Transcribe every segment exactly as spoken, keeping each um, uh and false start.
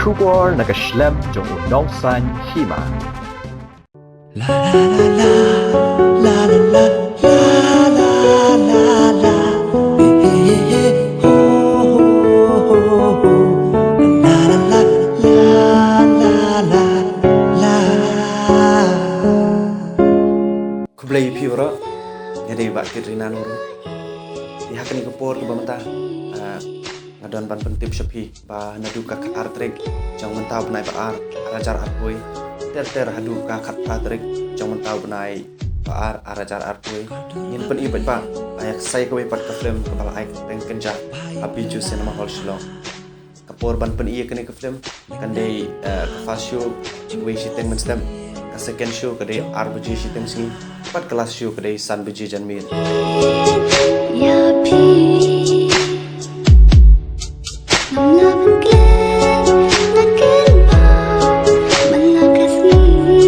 Khubor na ka shlem jong u nongsan hima. Khublei ïa phi baroh. Nga dei Bah Katrina Nuru. Te ha kane ka por kaba mynta, ah, nga don ban pyntip sha phi ba naduh ka khatar tarik jong mynta u bnai ba ar, ar hajar arphew, ter ter haduh ka khatphra tarik jong mynta u bnai ba ar, ar hajar arphew, ngin pyni beit ba ïa ka sa kawei pat ka film kaba la ai kyrteng Kynjah ha Bijou Cinema Hall Shillong. Ka por ban pyni ïa kane ka film kan dei, eh, ka first show wei shiteng mynstep, ka second show ka dei ar baje shiteng sngi, bad ka last show ka dei san baje janmiet. Ïa phi, ngam lah ban klet, nga kynmaw man la ka sngi.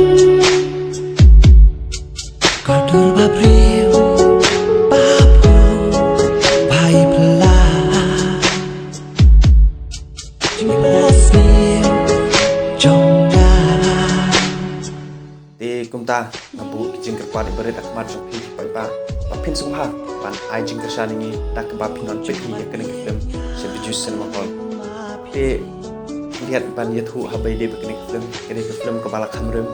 Ka dur ba briew, ba briew, ba i pla. Jingkyrpad sniew jong nga. Te kumta nga buh ki jingkyrpad ba rit ha khmat jong phi paidbah ba phin sngewbha ban ai jingkyrshan ïa ngi da kaba phin wan peit ïa kane ka film sha Bijou Cinema Hall. Te ngi hap ban ïathuh ha ba ïadei bad kane ka film, kane ka film kaba la kham rim,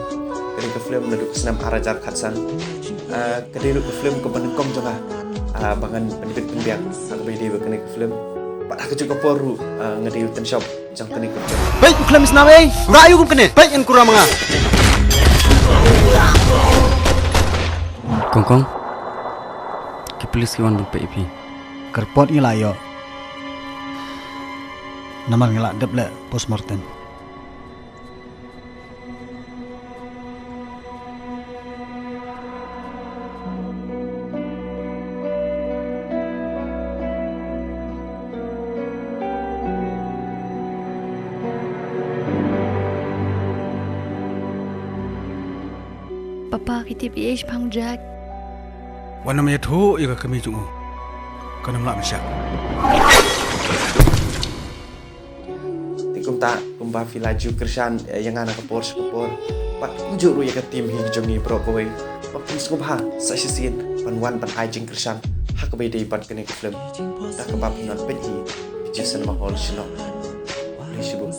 kane ka film naduh ka snem ar hajar khatsan. Ah, ka dei ruh ka film kaba nyngkong jong nga, ah, ba ngan pynbit pynbiang ha kaba ïadei bad kane ka film. Bad ha kajuh ka por ruh, ah, nga dei u tynshop jong kane ka film. Peit u khlem isnam ei, u rah ïa u kum kane. Peit ngan kura ma nga. Kong kong. Ki police ki wan ban peit ïa phi. Ka report ngi la ïoh. Namar ngi la dep leh postmortem. Papa, ki tip ïa i shaphang Jack. Wat nym ïathuh ïa ka kmie jong u. Kan ym lah ban shah. Te kumta, kumba phi la ju kyrshan, eh, ïa nga na ka por sha ka por. Bad kumjuh ruh ïa ka team hi jong ngi baroh kawei. Ba phin sngewbha sa shisien ban wan ban ai jingkyrshan ha kaba ïadei bad kane ka film. Da kaba phin wan peit hi Bijou Cinema Hall Shillong. Khublei shibun.